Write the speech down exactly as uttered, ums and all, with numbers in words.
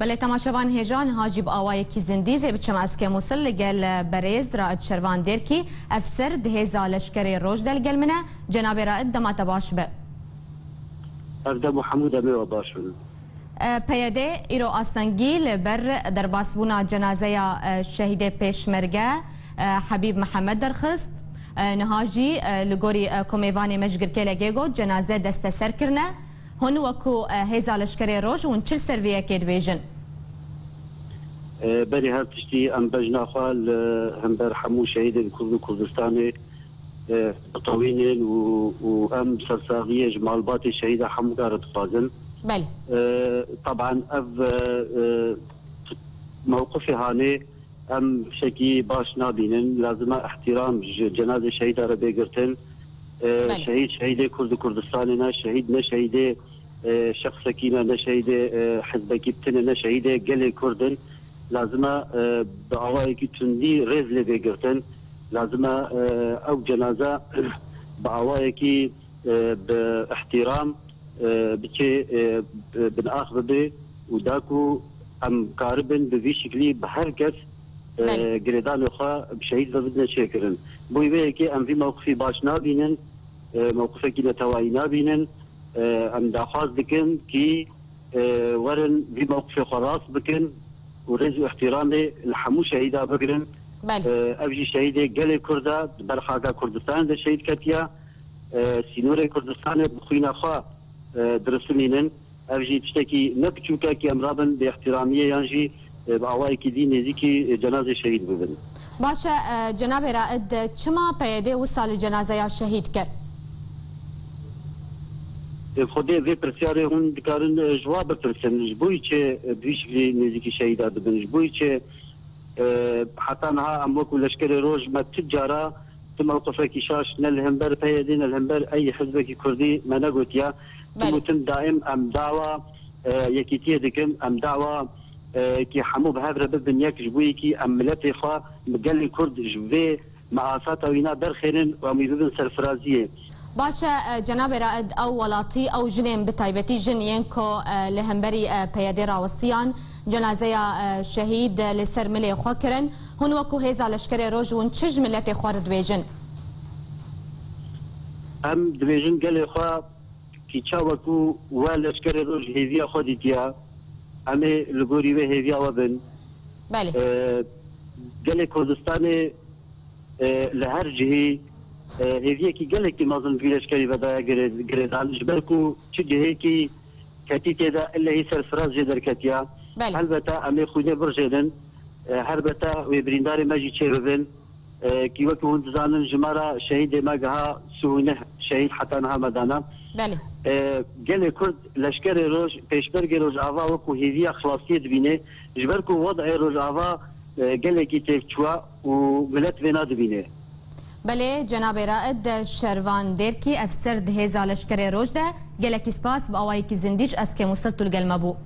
Belê, temaşevan hêja, niha jî bi awayekî zindî zê biçim ez kêm Musil li gel berêz Raed Şervan Dêrkî, efser di hêza leşkerê Roj de li gel min e. Cenabê Raed, dema te baş be. Ev dem û hemû demê we baş bin. E, P Y D îro astengî li ber derbasbûna cenazeya, e, şehîdê pêşmerge, e, Hebîb Mihemed derxist. E, niha jî, e, li gorî, e, ku mêvanê me ji Girkêlegê got, cenaze desteser kirine. Hûn wekû, e, hêza leşkerê Roj, hûn çi li ser vê yekê dibêjin? E, berî her tiştî em bejna xwe li hember hemû şehîdên Kurd û Kurdistanê, e, bitewînin û, û em sersaxiyê ji malbatê şehîda hemû re dixwazin. Belê. E, taban ev, e, e, mewqifê hanê em tiştekî baş nabînin. Lazim e îhtîram ji cenazê şehîda re bê girtin. E, Belê. Şehîd, şehîdê Kurd û Kurdistanê ne, şehîd ne şehîdê, e, şexsekî ne, ne şehîdê, e, hizbekî bitin e, ne şehîdê gelê Kurd in. Lazim e, e, bi awayekî tundî rêz lê bê girtin. Lazim e, e, ew cenaze bi awayekî, e, bi îhtîram, e, biçê, e, bi, bin ax bibe û da ku em karibin bi vî şiklî bi her kes, e, Belê. girêdanê xwe bi şehîd ve bidine çêkirin. Bo vê yekê em vî mewqifî baş nabînin, e, mewqifekî netewayî nabînin. E, em daxwaz dikin kî, e, werin vî mewqifê xwe rast bikin û rêz û îhtîramê li hemû şehîda bigirin. Belê. E, ev jî şehîdê gelê Kurd e, di ber xaka Kurdistanê de şehîd ketiye. E, sînorê Kurdistanê bi xwîna xwe, e, dirisimînin. Ev jî tiştekî ne biçûk e kî em rabin bêîhtîramiyê yan jî, e, bi awayekî dî nêzîkî, e, cenazê şehîd bibin. Baş e, e, cenabê Raed, çima P Y D wisa li cenazeya şehîd kir? E, Xwedê vê pirsyarê hûn dikarin, e, ji wa bipirsin. Ji bo çi, e, bi vî şiklî nêzîkî şehîda dibin? Ji bo çi, e, heta niha em wekû leşkerê Roj me tu cara tu mewqifekî şaş ne li hember P Y D ne li hember ey hizbekî Kurdî me negotiye. Tim Belê. û tim daîm em dawa, e, yekîtiyê dikin, em dawa, e, kî hemû bi hev re bibin yek, ji bo yekî em miletê xwe, gelê Kurd ji vê measata wîna derxênin û em wî bibin serfiraziyê. Baş e, e, cenabê Raed, ew welatî, ew jinên bi taybetî jin yên ku, e, li hemberî, e, P Y D rawistiyan, cenazeya, e, şehîd, e, li ser milê xwe kirin. Hûn wekû hêza leşkerê Roj hûn çi ji miletê xwe re dibêjin? Em dibêjin gelê xwe kî çawa ku we leşkerê Roj hêviya xwe dîtiya, em ê li gorî wê hêviya we bin. Belê. E, gelê Kurdistanê, e, li her cihî, e, hêviyekî gelekî mezin vî leşkerî ve daye girê-, girêdan. Ji ber ku çi cihêkî ketî tê de illehî serfiraz jê derketiya. Belê. Helbete em ê xwînê birjênin. E, helbete wê birîndarê me jî çêbibin. E, kî wekî hûn dizanin ji me re şehîdê me giha sî û neh şehîd heta niha me dana. Belê. E, gelê Kurd leşkerê Roj, pêşmergê Rojava wekû hêviya xilasiyê dibîne. Ji ber ku wed'ê Rojava, e, gelekî têk çûye û milet vê nadibîne. Belê, cenabê Raed Şervan Dêrkî, efser di hêza leşkerê Roj de, gelekî spas, bi awayekî zindî ji Eskê Musil tu li gel me bû.